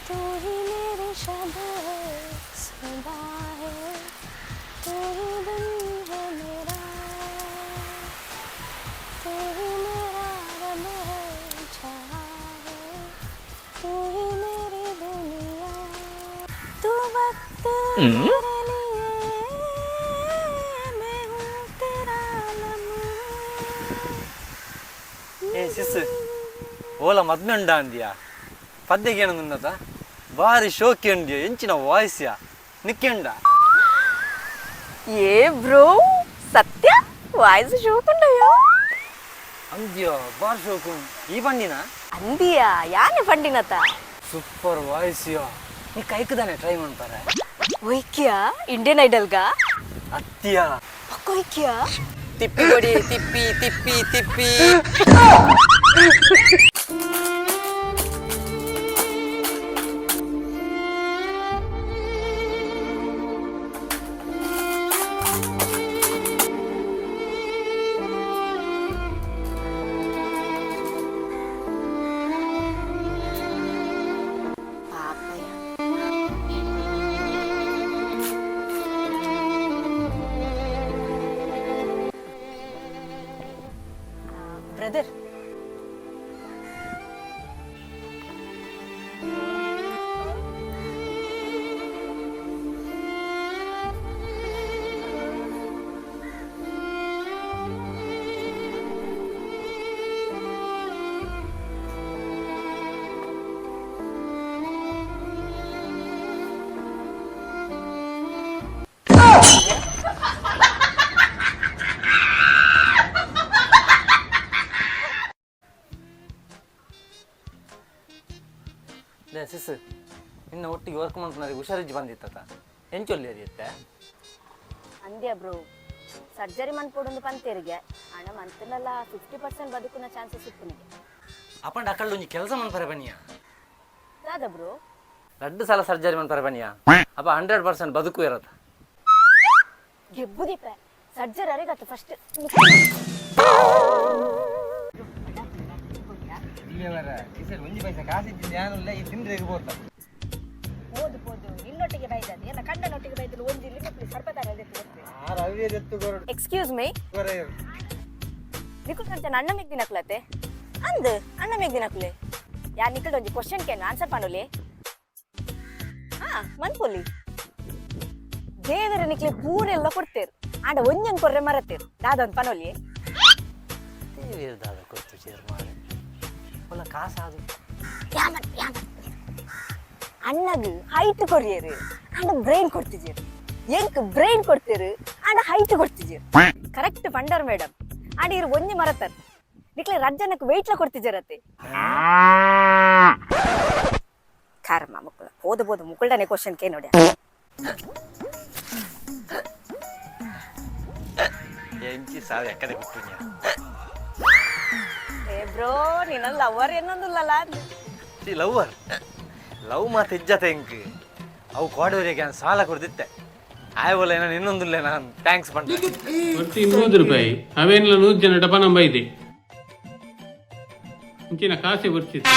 तू ही मेरी शब है, सुबह है, तू ही दिन है मेरा, तू ही मेरा रब है, जहाँ है, तू ही मेरी दुनिया, तू वक्त मेरे लिए, मैं हूँ तेरा लम्हा। ಏ ಸಿಸ್, ಓಲ ಮದ್ಮೆ ಉಂಡ ಅಂದಿಯಾ? ಪದ್ದೆಗೆ ಏನಂದ? ಬಾರಿ ಶೋಕಿ ಉಂಡಿಯ, ಎಂಚಿನ ವಾಯ್ಸ್ಯಾ ನಿಕ್ಕೆಂಡ. ಏ ಬ್ರೋ, ಸತ್ಯ ವಾಯ್ಸ್ ಶೋಕುಂಡಯ್ಯೋ. ಅಂದ್ಯೋ, ಬಾರಿ ಶೋಕು ಈ ಬಂಡಿನ. ಅಂದಿಯಾ, ಯಾನೆ ಪಂಡಿನತ? ಸೂಪರ್ ವಾಯ್ಸ್ಯೋ, ನೀ ಕೈಕದಾನೆ ಟ್ರೈ ಮಾಡ್ತಾರೆ. ಒಯ್ಕ್ಯಾ, ಇಂಡಿಯನ್ ಐಡಲ್ಗಾ? ಅತ್ತಿಯ. ಪಕ್ಕ ಒಯ್ಕ್ಯಾ. ತಿಪ್ಪಿ ಕೊಡಿ, ತಿಪ್ಪಿ ತಿಪ್ಪಿ ತಿಪ್ಪಿ. ಪಾಪಯ್ಯ. ಬ್ರದರ್. ಲೇ ಸಿಸ್, ನಿನ್ನ ಒಟ್ಟಿಗೆ ವರ್ಕ್ ಮಾಡ್ಕೊಂಡ್ರೆ ಹುಷಾರಿಜ್ಜಿ ಬಂದಿತ್ತ, ಎಂಚೊಲ್ಲಿ ಅದಿತ್ತೆ? ಅಂದ್ಯ ಬ್ರೋ, ಸರ್ಜರಿ ಮನ್ಪೊಡೊಂದು ಪಂತೇರಿಗೆ ಹಣ ಮಂತನಲ್ಲ 50% ಬದುಕುನ ಚಾನ್ಸಸ್ ಇಪ್ಪುನಿಗೆ. ಅಪ್ಪಂಡ ಅಕ್ಕಳ್ಳು ಒಂಜಿ ಕೆಲಸ ಮನ್ಪರೆ ಬನ್ನಿಯ. ದಾದ ಬ್ರೋ? ರಡ್ಡು ಸಲ ಸರ್ಜರಿ ಮನ್ಪರೆ ಬನ್ನಿಯ, ಅಪ್ಪ 100% ಬದುಕು ಇರತ್ತ. ಗೆಬ್ಬುದೀಪ ಸರ್ಜರಿ ಅರಿಗತ್ತು ಫಸ್ಟ್. ಒಂಜಿ ಪೈಸೆ ಕಾಸಿದ್ದು ಯಾನಿಲ್ಲ, ಈ ತಿಂದ್ರಿಗೆ ಬೋತ. ಹೋದು ಹೋದು ನಿನ್ನೊಟ್ಟಿಗೆ ಬೈದದ್ದು ಎಲ್ಲ ಕಂಡನೊಟ್ಟಿಗೆ ಬೈದಲು ಒಂಜಿ ಇಲ್ಲಿ ಎಕ್ಸ್ಕ್ಯೂಸ್ ಮೀ, ನಿಕುಲ್ ಕಂಚನ ಅಣ್ಣ ಮೇಗ್ ದಿನಕ್ಲತೆ ಅಂದ್ ಅಣ್ಣ ಮೇಗ್ ದಿನಕ್ಲೆ ಯಾರ್ ನಿಕಲ್ ಒಂಜಿ ಕ್ವಶನ್ ಕೇನ್ ಆನ್ಸರ್ ಪಣೋಲಿ. ಹಾ ಮನ್ಪೊಲಿ. ದೇವರ ನಿಕ್ಲೆ ಪೂರೆಲ್ಲ ಕೊಡ್ತೇರು, ಆಂಡ ಒಂಜೊಂದು ಕೊರ್ರೆ ಮರತೇರು, ದಾದೊಂದು ಪನೋಲಿ. ದೇವೇರ್ ದಾದ ಕೊಡ್ತು ಚೇರ್ ಮಾಡಿ ಒಲ್ಲ ಕಾಸಾದು. ಯಾಮನ್ ಯಾಮನ್, ಅಣ್ಣಗ್ ಹೈಟ್ ಕೊರಿಯರು ಆಂಡ ಬ್ರೈನ್ ಕೊಡ್ತಿದ್ದೀರು, ಎಂಕ್ ಬ್ರೈನ್ ಕೊಡ್ತೀರು ಆಂಡ ಹೈಟ್ ಕೊಡ್ತಿದ್ದೀರು. ಕರೆಕ್ಟ್ ಪಂಡರ್ ಮೇಡಮ್, ಆಂಡ ಇರು ಒಂಜಿ ಮರತರ್, ನಿಕ್ಲೆ ರಜ್ಜನಕ್ ವೆಯ್ಟ್ಲ ಕೊಡ್ತಿದ್ದೀರತ್ತೆ. ಖಾರಮ್ಮ ಮುಕ್ಕಳ ಹೋದ ಬೋದು ಮುಕ್ಕಳನೆ ಕ್ವಶನ್ ಕೇ ನೋಡಿ. ಎಂಚಿ ಸಾವು ಎಕ್ಕಡೆ ಬಿಟ್ಟುನ್ಯ. ಏ ಬ್ರೋ, ನಿನ್ನ ಲವರ್ ಏನೊಂದಿಲ್ಲಲ್ಲ? C lover love ಮಾತು ಇಜ್ಜತೆ ಎಂಕ್. ಅವು ಕೋಡವರಿಗೆ ಸಾಲ ಕೊಡ್ದಿತ್ತೆ ಆಯ್ ಒಲ್ಲ, ನಾನು ಇನ್ನೊಂದಿಲ್ಲ, ನಾನು thanks ಪಂಡ. ಒಟ್ಟಿ 100 ರೂಪಾಯಿ ಅವೇನಿಲ್ಲ, 100 ಜನ ಡಬ್ಬ ನಂಬ ಇದೆ, ಇಂಚಿನ ಕಾಸೆ ಬರ್ತಿತ್ತು.